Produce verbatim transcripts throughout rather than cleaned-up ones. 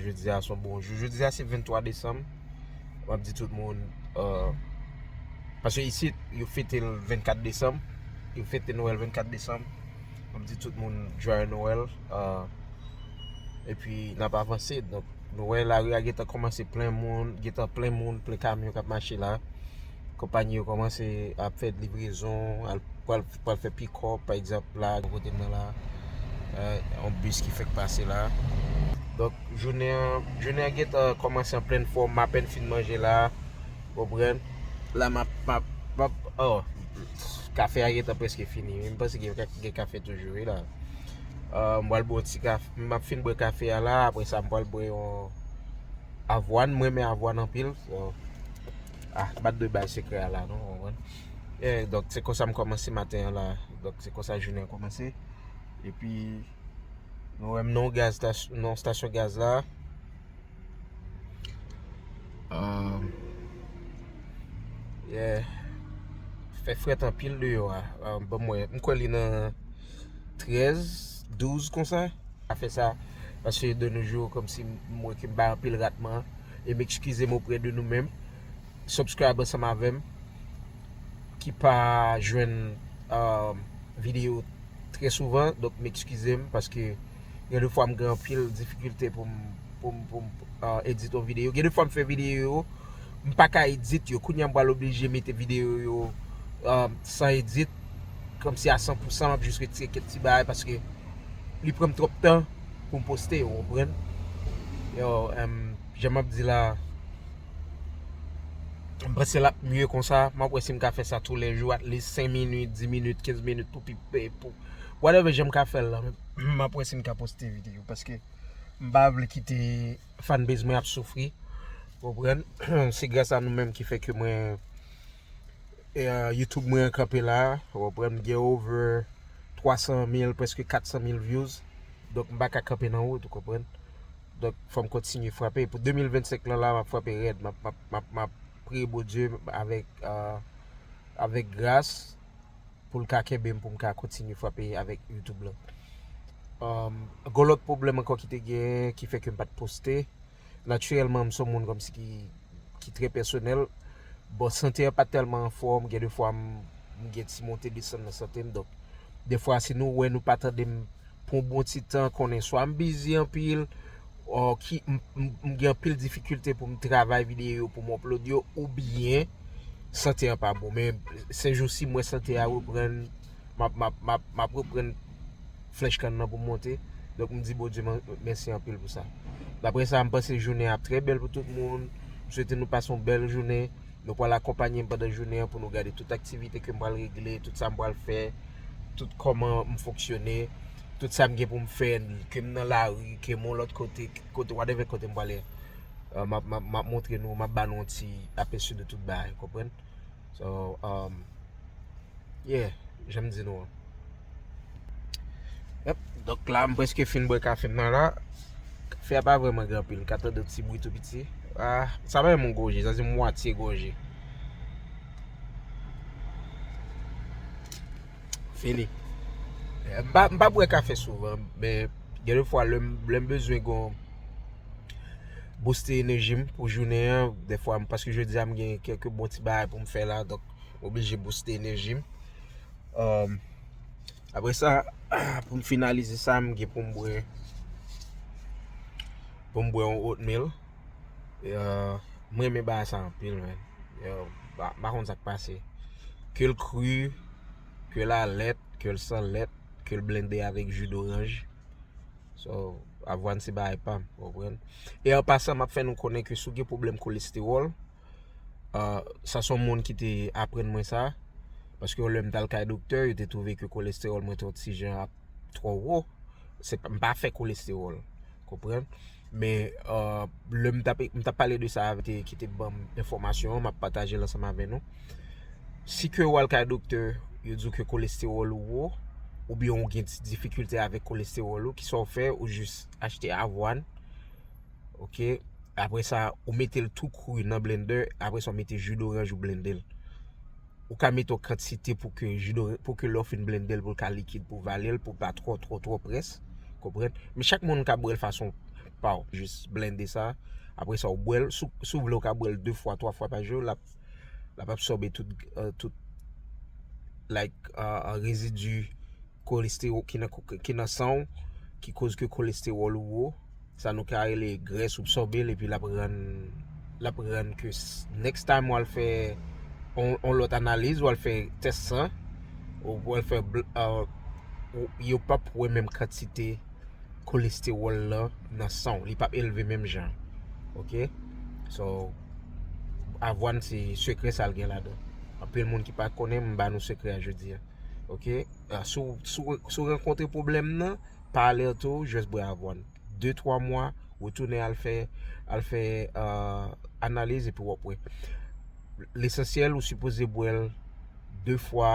Jodi a se yon bon jou. Jodi a se venntwa desanm. M ap di tout moun, euh, paske isit, yo fete l vennkat desanm. Yo fete Nwèl vennkat desanm. M ap di tout moun Joyeux Noël. Euh, epi, n ap avanse. Donk, nou wè lari a gentan kòmanse plen moun, gentan plen moun, plen kamyon k ap mache la. Konpayi yo kòmanse ap fè livrezon, al, pral, pral fè pikòp, pa egzanp, la, kote m nan la, euh, yon bis ki fèk pase la. Donk, jounen an, jounen an gentan kòmanse an plen fòm, m apèn fin manje la, konprann? La, m ap, m ap, m ap, oh, kafe a gentan prèske fini, wi. M panse gen, gen kafe toujou, wi, la. Euh, m pral bwè yon ti kafe, m ap fin bwè kafe a la, apre sa, m pral bwè yon avwàn, mwen renmen avwàn anpil. So, ah, m pa t dwe bay sekrè a la, non, w konprann? Eh, donk, se konsa m kòmanse maten an la. Donk, se konsa jounen an kòmanse. Epi, nou wè m nan yon gaz, nan yon stasyon gaz la. Um, yeah. Fè frèt anpil deyò a. Um, ban m wè. M kwè li nan trèz, douz konsa. A fè sa, paske de nos jours, kòmsi m wè ke m bay anpil ratman. E m ekskize m oprè de nou menm. Subscribe ansanm avè m. Ki pa jwenn, um, videyo trè souvan, donk m ekskize m, paske gen de fwa m gen anpil difikilte pou m, pou m, pou m, euh, edit yon videyo. Gen de fwa m fè videyo yo, m pa ka edit yo. Kounye a m pral oblije mete videyo yo, euh, san edit, kòmsi a san pou san, m ap jis retire kèk ti bagay, paske li pran m twòp tan pou m poste yo, w konprann? Yo, em, jan m ap di la, m panse l ap mye konsa. M ap wè si m ka fè sa toulejou, at least senk minit, dis minit, kenz minit pou pi, pou, whatever jan m ka fè l la. M ap wè si m ka poste videyo, paske m pa vle kite fanbase mwen ap soufri. Ou konprann? Se gras a nou menm ki fè ke mwen, e, euh, YouTube mwen kanpe la. Ou konprann? M gen over twa san mil, prèske kat san mil views. Donk, m pa ka kanpe nan wout, ou konprann? Donk, fò m kontinye frape. Pou de mil vennsenk lan la, m ap frape rèd. M ap, m ap, m ap, m ap priye Bondye avèk, euh, avèk gras pou l ka kenbe m, pou m ka kontinye frape avèk YouTube lan. Um, gon lòt pwoblèm ankò ki te gen, ki fè ke m pa t poste. Natirèlman, m se yon moun kòmsi ki, ki trè pèsonèl. Bon, sante an pa tèlman anfòm, gen de fwa m, m gen ti monte desann nan sante m. Donk, de fwa, si nou wè nou pa tande m pou yon bon ti tan, konnen swa m bizi anpil, o ki m, m, m gen anpil difikilte pou m travay videyo, pou m upload yo, oubyen sante an pa bon. Men, sèjousi, m wè sante a reprann, m ap, m ap, m ap, m ap reprann flèch kann nan pou m monte. Donk, m di Bondye mèsi anpil pou sa. Daprè sa, m panse jounen an ap trè bèl pou tout moun. M swete nou pase yon bèl jounen. Nou pral akonpanye m pandan jounen an pou nou gade tout aktivite ke m pral regle, tout sa m pral fè, tout kòman m fonksyone, tout sa m gen pou m fè, ke m nan lari, ke m yon lòt kote, kote, whatever kote m prale. Euh, m ap, m ap, m ap montre nou, m ap ba nou yon ti apèsi de tout bagay, konprann? So, um, yeah, jan m di nou an. Yep, donk la, m prèske fin bwè kafe m nan la. Kafe a pa vrèman gen anpil, m ka tande yon ti bri tou piti. Ah, sa pa menm yon gòje, sa se mwatye gòje. Fini. Eh, m pa, m pa bwè kafe souvan, men gen de fwa lè m, lè m bezwen gon booste enèji m pou jounen an, de fwa, paske jodi a m gen kèk bon ti bagay pou m fè la, donk m oblije booste enèji m. Um, apre sa, pou m finalize sa, m gen pou m bwè, pou m bwè yon oatmeal. Euh, mwen renmen bagay sa anpil, men. Yo, m pa, m pa konn sa k pase. Ke l kri, ke l a lèt, ke l san lèt, ke l blende avèk ji doranj. So, avwàn se bagay pa m, w konprann? E an pasan, m ap fè nou konnen ke si w gen pwoblèm kolestewòl, euh, sa se yon moun ki te aprann mwen sa, paske yon lè m t al kay doktè, yo te twouve ke kolestewòl mwen te yon ti jan ap twò wo. Se pa, m pa fè kolestewòl, konprann? Men, euh, lè m t ap, m t ap pale de sa avèk ki te ban m enfòmasyon an, m ap pataje l ansanm avè nou. Si ke w al kay doktè, yo di w ke kolestewòl ou wo, oubyen ou gen ti difikilte avèk kolestewòl ou, kisa w fè? Ou jis achte avwàn, oke? Apre sa, ou mete l tou kri nan blendè, apre sa, ou mete ji doranj, ou blende l. Ou ka mete yon kantite pou ke ji doranj, pou ke lè w fin blende l, pou l ka likid, pou vale l, pou pa twò, twò, twò près. Konprann? Men chak moun ka bwè l fason pa w. Jis blende sa. Apre sa, ou bwè l. Si w, si w vle, ou ka bwè l de fwa, twa fwa pa jou. L ap, l ap absòbe tout, euh, tout, like, euh, rezidi kolestewòl ki nan, ki nan san w, ki koz ke kolestewòl ou wo. Sa nou ka rele grès, ou absòbe l, epi l ap rann, l ap rann ke s-, next time w al fè on, on lòt analiz, w al fè tès san, ou w al fè bl-, euh, ou, yo p ap wè menm kantite kolestewòl lan nan san w. Li p ap elve menm jan. Oke? So, avwàn se sekrè sa l gen ladan. Anpil moun ki pa konnen, m ba nou sekrè a jodi a. Oke? Ah, si w, si w, si w rankontre pwoblèm nan, pa alète w, jis bwè avwàn. De, twa mwa, retounen al fè, al fè, euh, analiz epi w ap wè. Lesansyèl, ou sipoze bwè l de fwa,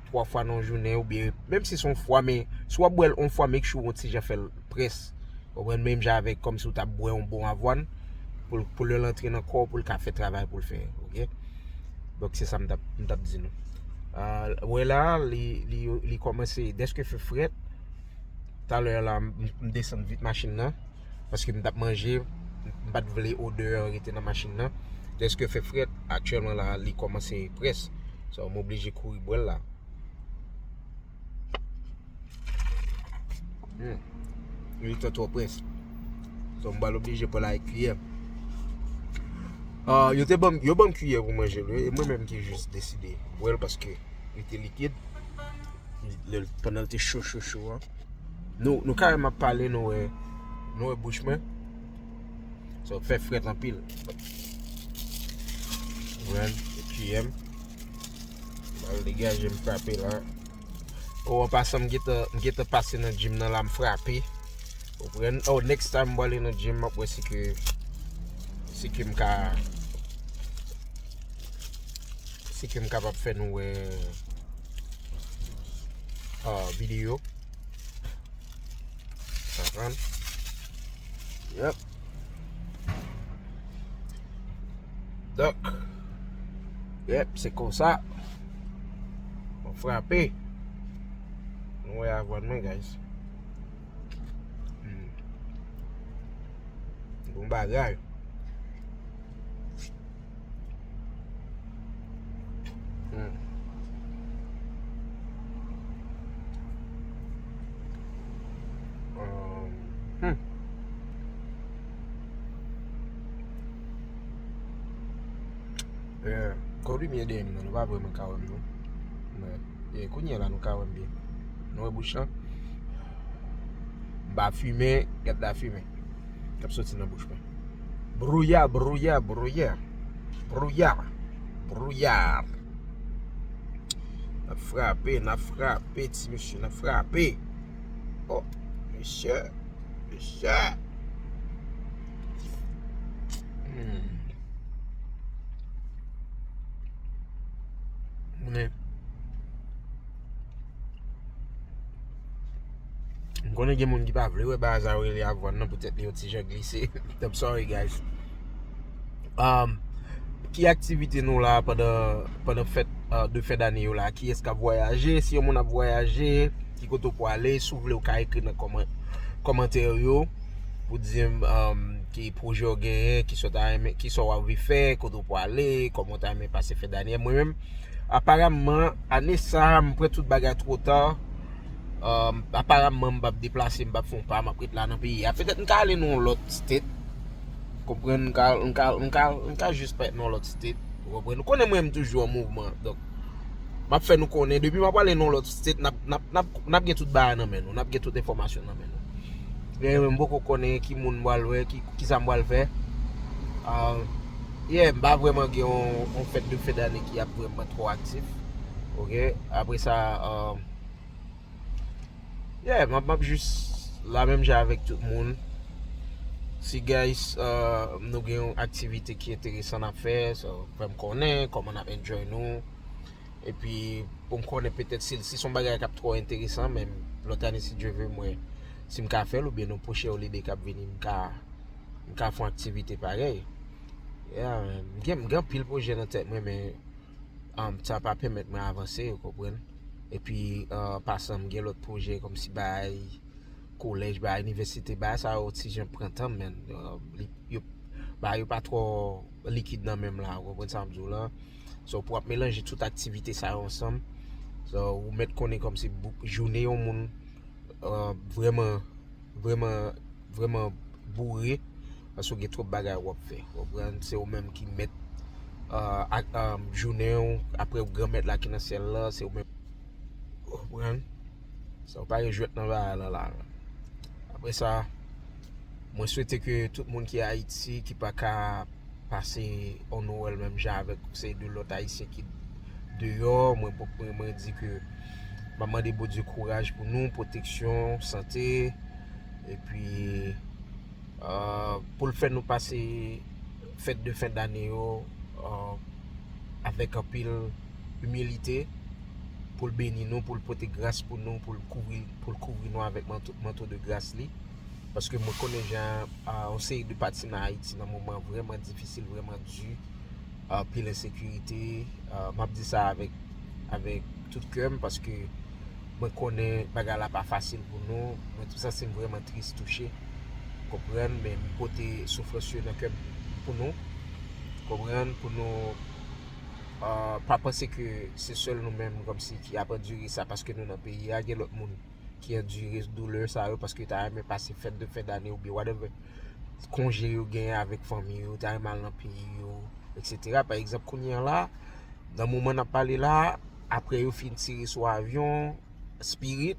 twa fwa nan yon jounen, oubyen menm si se yon fwa, men si w ap bwè l yon fwa, make sure w yon ti jan fè l près. Ou konprann? Menm jan avèk kòmsi w t ap bwè yon bon avwàn, pou l, pou lè l antre nan kò w, pou l ka fè travay pou l fè, oke? Donk, se sa m t ap, m t ap di nou. Ah, wè la, li, li, li kòmanse, dèske fè frèt, talè la, m, m desann vit machin nan, paske m t ap manje, m pa t vle odè an rete nan machin nan. Dèske fè frèt, aktyèlman la, li kòmanse près. So, m oblije kouri bwè l la. Hmm. Li te twò près. So, m pral oblije pran l avèk kiyè. Ah, yo te ban m, yo ban m kiyè pou manje l, wi. E mwen menm ki jis deside bwè l paske li te likid. Lè l, pandan l te cho, cho, cho an. Nou, nou karèman ap pale, nou wè, nou wè bouch mwen. So, fè frèt anpil. Mwen, kiyè m. M al degaje m frape la. Oh, an pasan, m gentan, m gentan pase nan gym nan la, m frape. Ou konprann? Oh, next time m prale nan gym, m ap wè si ke, si ke m ka, si ke m kapab fè nou wè, ah, videyo. Konprann? Yep. Donk, yep, se konsa. Mwen frape. Nou wè avwàn mwen, guys. Hmm. Bon bagay. Hmm. Euh, hmm. Yeah. Kote limyè dèyè m nan, nou pa vrèman ka wè m non. Men, yeah, kounye a la nou ka wè m byen. Nou wè bouch lan? M pa fimen, gad la fimen k ap soti nan bouch mwen. Brouya, brouya, brouya. Brouya. Brouya. N ap frape, n ap frape, ti mesye, n ap frape. Oh, mesye, mesye. Hmm. Men, m konnen gen moun ki pa vle wè bagay sa yo rele avwàn nan, poutèt li yon ti jan glise. I'm sorry, guys. Um, ki aktivite nou la pandan, pandan fèt, uh, de fen dane yo la? Kiyès k ap vwayaje? Si yon moun ap vwayaje, ki kote w pwale? Si w vle, w ka ekri nan kòman-, kòmantè yo pou di m, um, ki pwojè w genyen, ki sa w ta renmen, ki sa w anvi fè, kote w pwale, kòman w ta renmen pase fen dane. Mwen menm, aparamman, ane sa a, m pran tout bagay twò ta. Um, aparamman, m p ap deplase, m p ap fè yon pa, m ap ret la nan peyi a. Petèt m ka ale nan yon lòt state. Konprann, m ka, m ka, m ka, m ka jis parèt nan yon lòt state. Ou konprann? Ou konnen mwen, m toujou an mouvman. Donk, m ap fè nou konnen. Depi m ap ale nan yon lòt state, n ap, n ap, n ap, n ap gen tout bagay nan men nou. N ap gen tout enfòmasyon nan men nou. Men mwen, m poko konnen ki moun m pral wè, ki, ki sa m pral fè. Ah, yeah, m pa vrèman gen yon, yon fèt de fen dane ki ap vrèman twò aktif. Oke? Apre sa, ah, yeah, m ap, m ap jis la menm jan avèk tout moun. Si guys, uh, nou gen yon aktivite ki enteresan n ap fè, so, fè m konnen kòman n ap enjoy nou. Epi, pou m konnen petèt si, si se yon bagay k ap twò enteresan, men lòt ane, si Dye vle, mwen, si m ka fè l, oubyen nan pwochen lide k ap vini, m ka, m ka fè yon aktivite parèy. Yeah, man. M gen, m gen anpil pwojè nan tèt mwen, men um, sa pa pèmèt mwen avanse, ou konprann? Epi, uh, pasan, m gen lòt pwojè kòmsi bay, kolèj, bagay, inivèsite, bagay sa yo ti jan pran tan, men, euh, li, yo, bagay yo pa twò likid nan men m la, ou konprann sa m di w la? So, pou w ap melanje tout aktivite sa yo ansanm, so, ou mèt konnen kòmsi bou-, jounen yon moun, euh, vrèman, vrèman, vrèman boure, paske w gen twòp bagay w ap fè, ou konprann? Se ou menm ki mèt, euh, ak, euh, jounen w, apre Granmèt la ki nan syèl la, se ou menm, ou konprann? Sa w pa gen jwèt nan bagay lan la. Apre sa, mwen swete ke tout moun ki Ayiti, ki pa ka pase on Nwèl menm jan avèk seri de lòt Ayisyen ki deyò, mwen, mwen, mwen di ke m ap mande Bondye kouraj pou nou, pwoteksyon, sante, epi, euh, pou l fè nou pase fèt de fen dane yo, euh, avèk anpil imilite, pou l beni nou, pou l pote gras pou nou, pou l kouvri, pou l kouvri nou avèk manto, manto de gras li. Paske mwen konnen jan, ah, yon seri de pati nan Ayiti nan moman vrèman difisil, vrèman di, anpil ensekirite. Ah, m ap di sa avèk, avèk tout kè m, paske mwen konnen bagay la pa fasil pou nou. Mwen tou santi m vrèman tris, touche. Konprann, men m pote soufrans yo nan kè m pou nou. Konprann, pou nou, ah, pa panse ke se sèl nou menm kòmsi ki ap andire sa paske nou nan peyi a. Gen lòt moun ki andire doulè sa yo paske yo ta renmen pase fèt de fen dane oubyen whatever, konje yo genyen avèk fanmi yo, yo ta renmen al nan peyi yo, et cetera. Pa egzanp, kounye a la, nan moman n ap pale la, apre yo fin tire sou avyon Spirit,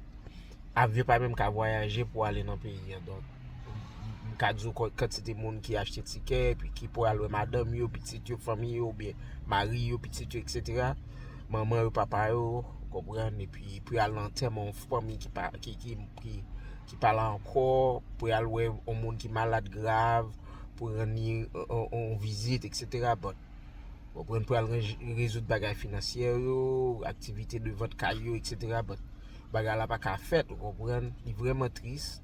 avyon pa menm ka vwayaje pou ale nan peyi a. Donk, m, m ka di w kantite moun ki achte tikè, epi ki pou al wè madanm yo, pitit yo, fanmi yo, oubyen mari yo, pitit yo, et cetera. Manman yo, papa yo, konprann, epi pou y al nan antèman yon fanmi ki pa, ki, ki, ki, ki pa la ankò, pou y al wè yon moun ki malad grav, pou rann li yon, yon, yon vizit, et cetera. But, konprann, pou y al rej-, rezoud bagay finansyè yo, aktivite de vant kay yo, et cetera. But, bagay la pa ka fèt, ou konprann? Li vrèman tris,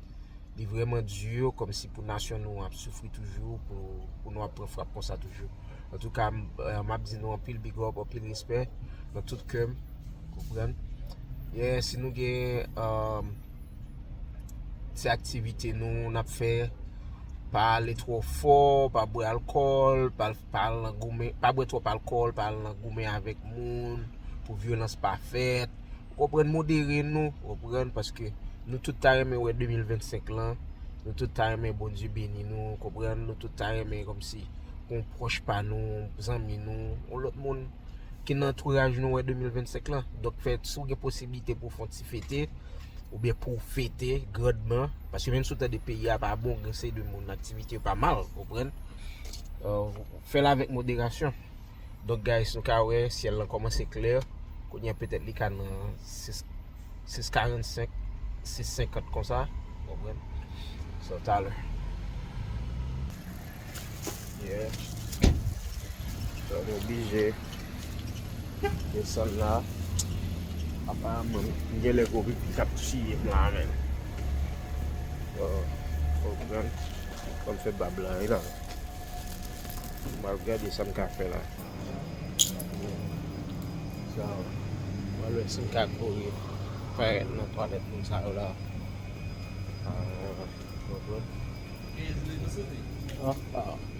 li vrèman di, kòmsi pou nasyon nou ap soufri toujou, pou, pou nou ap pran frap konsa toujou. Antouka, m, eh, m ap di nou anpil big up, anpil respè nan tout kè m, konprann? Yeah, si nou gen, um, ti aktivite nou, n ap fè, pa ale twò fò, pa bwè alkòl, pa, pa al nan goumen, pa bwè twòp alkòl, pa al nan goumen avèk moun, pou vyolans pa fèt. Ou konprann, modere nou, ou konprann, paske nou tout ta renmen wè de mil vennsenk lan, nou tout ta renmen Bondye beni nou, ou konprann, nou tout ta renmen kòmsi yon pwòch pa nou, zanmi nou, yon lòt moun ki nan antouraj nou wè de mil vennsenk lan. Donk, fè, si w gen posiblite pou w fè yon ti fete, oubyen pou w fete grandman, paske menm si w tande peyi a pa bon, gen seri de moun, aktivite yo pa mal, ou konprann? Euh, fè l avèk moderasyon. Donk, guys, nou ka wè syèl lan kòmanse klè. Kounye a, petèt li ka nan sis, sis karannsenk, sis senkant konsa. Ou konprann? So, talè. Yeah. So, nou oblije desann la. Aparaman, m gen lè gwo pipi k ap tiye m la, men. Bon, ou konprann? Ban m fè bab la, wi la. M ap gade sa m ka fè la. Sa, m al wè si m ka kouri parèt nan twalèt moun sa yo la. Ah, konprann? Ah, ah, ok.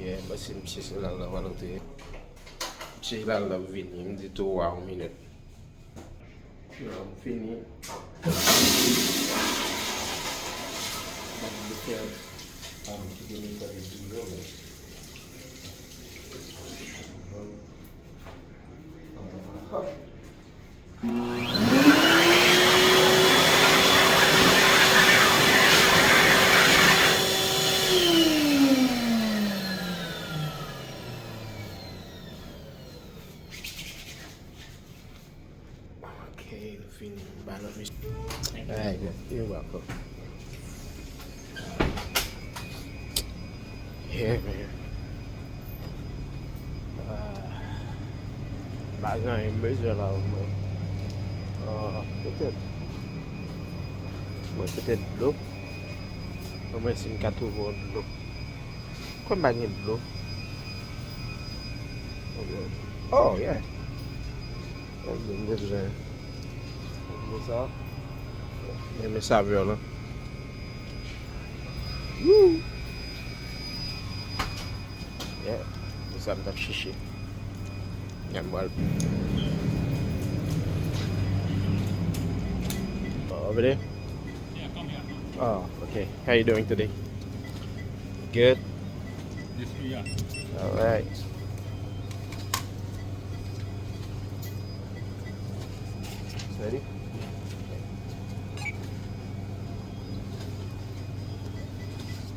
Yeah, m panse misye se la l ap antre. Misye la l ap vini, m di tou wa yon minit. Yo, m fini. Mwen vle fè, um, kite m fè de doulè, men. Ok, nou fini. Ba lòt mesye. Alright, you're welcome. Yeah, man. Ah, pa gen anyen m bezwen la, mwen. Ah, petèt. Mwen, petèt dlo. Mwen, si m ka twouve yon dlo. Kwè m pa gen dlo. Oh, yeah. Oh, m bezwen. M bezwen sa. Men, men savè lan. Woo! Yeah, se sa m t ap chèche. Yeah, m pral. Oh, over there? Yeah, come here. Oh, okay. How you doing today? Good? Yes, we are. All right. Ready?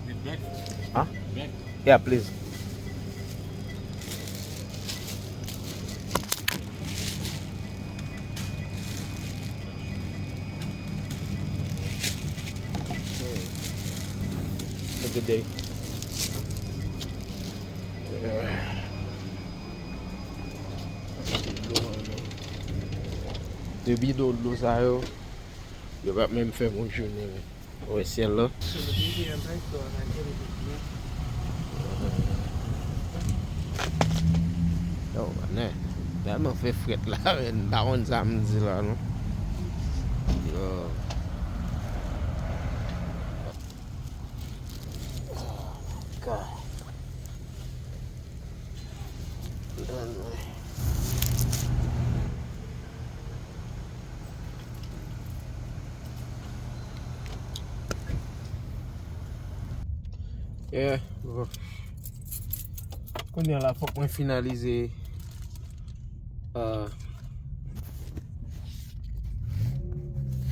Need bag? Huh? Bag? Yeah, please. Have a good day. De bidon dlo sa yo, yo p ap menm fè m yon jounen, men. Ou wè syèl la? Yo, mannen, tèlman fè frèt la, men, m pa konn sa m di la, non. Yo. Oh my God. Yeah, bon. Kounye a la, fòk mwen finalize, euh,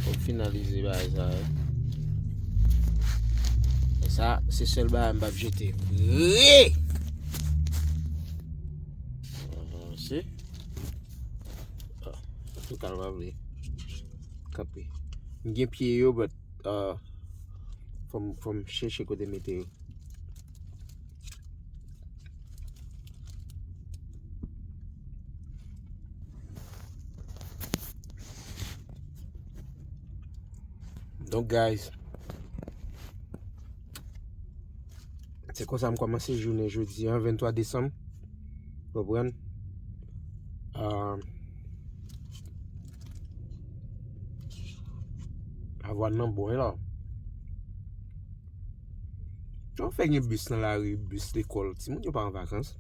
fòk finalize bagay sa, wi. E sa, se sèl bagay m p ap jete. Vre! Avanse. Ah, antouka, l pa vle kanpe. M gen pye yo, but, ah, fò m, fò m chèche kote mete yo. Donk, guys, se konsa m kòmanse jounen jodi a, venntwa desanm. Konprann? Ah, avwàn nan bon, wi, la. Kòman fè gen bis nan lari, bis lekòl? Timoun yo pa an vakans.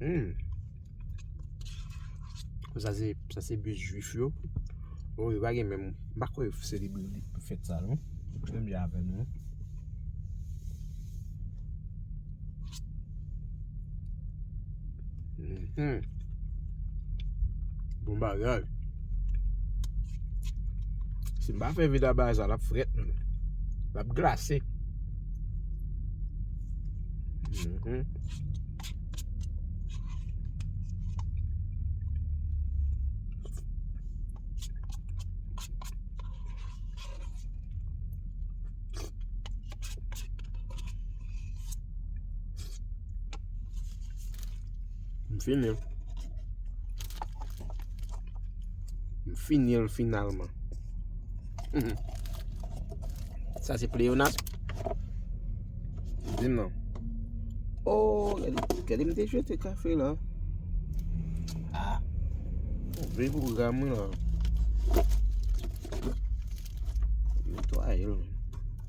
Hmm. Sa se, sa se bis jwif yo. Oh, yo pa gen menm, m pa kwè yo selebre fèt sa, non. Menm jan avè nou. Mhm. Bon bagay. Si m pa fè vide a bagay sa, l ap frèt, menm. L ap glase. Mhm. M fini l. M fini l finalman. Mhm. Sa se pleyonas. Di m non. Oh, gade, gade m te jete kafe la. Ah. Move pwogram wi la. Netwaye l.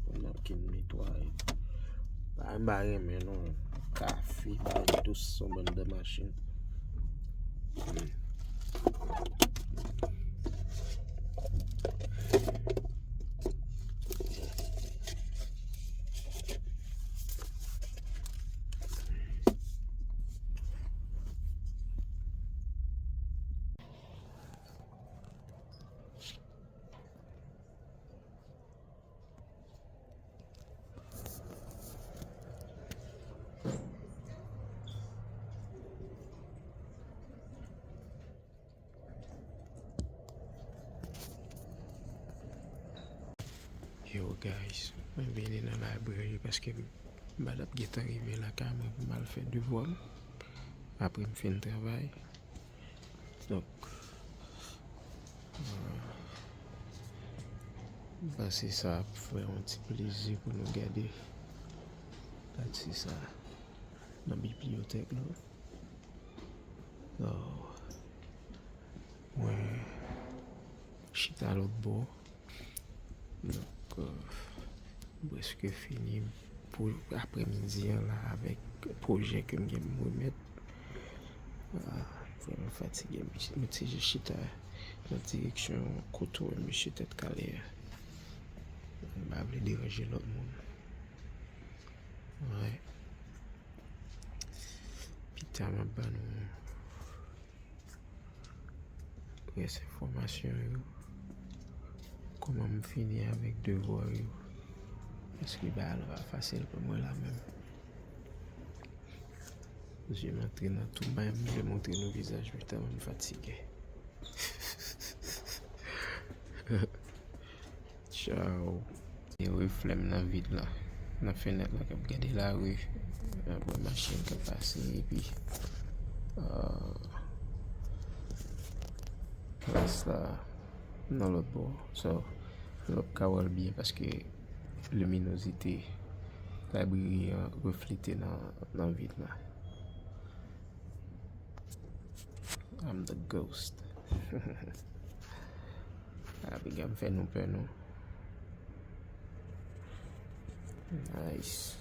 Fò n ap kin netwaye. Bagay m pa renmen non. Kafe, bagay dous, yon bann de machin. Hmm. Yo, guys, mwen vini nan library paske m pa t ap gentan rive lakay mwen pou m al fè devwa m apre m fin travay. Donk, euh, m panse sa ap fè yon ti plezi pou nou gade pati sa nan bibliyotèk la. Oh. Mwen chita lòt bò. Donk, euh, M prèske fini pou aprèmidi an la avèk pwojè ke m gen pou m remèt. Ah, vrèman fatige. M ti je chita nan direksyon kote w wè mesye Tèt Kale a. M pa vle deranje lòt moun. Wè. Pita m ap ban nou rès enfòmasyon yo. Kòman m fini avèk devwa yo. Paske bagay la pa fasil pou mwen la menm. Je m antre nan tou bay, m vle montre nou vizaj mwen tèlman m fatige. Tchaw. E reflè m nan vit la. Nan fenèt la k ap gade lari. Apre machin k ap pase epi ah, plas la nan lòt bò. So, nou p ka wè l byen paske liminozite, labriri an reflete nan, nan vit la. I'm the ghost. Ah, piga m fè nou pè non. Nice.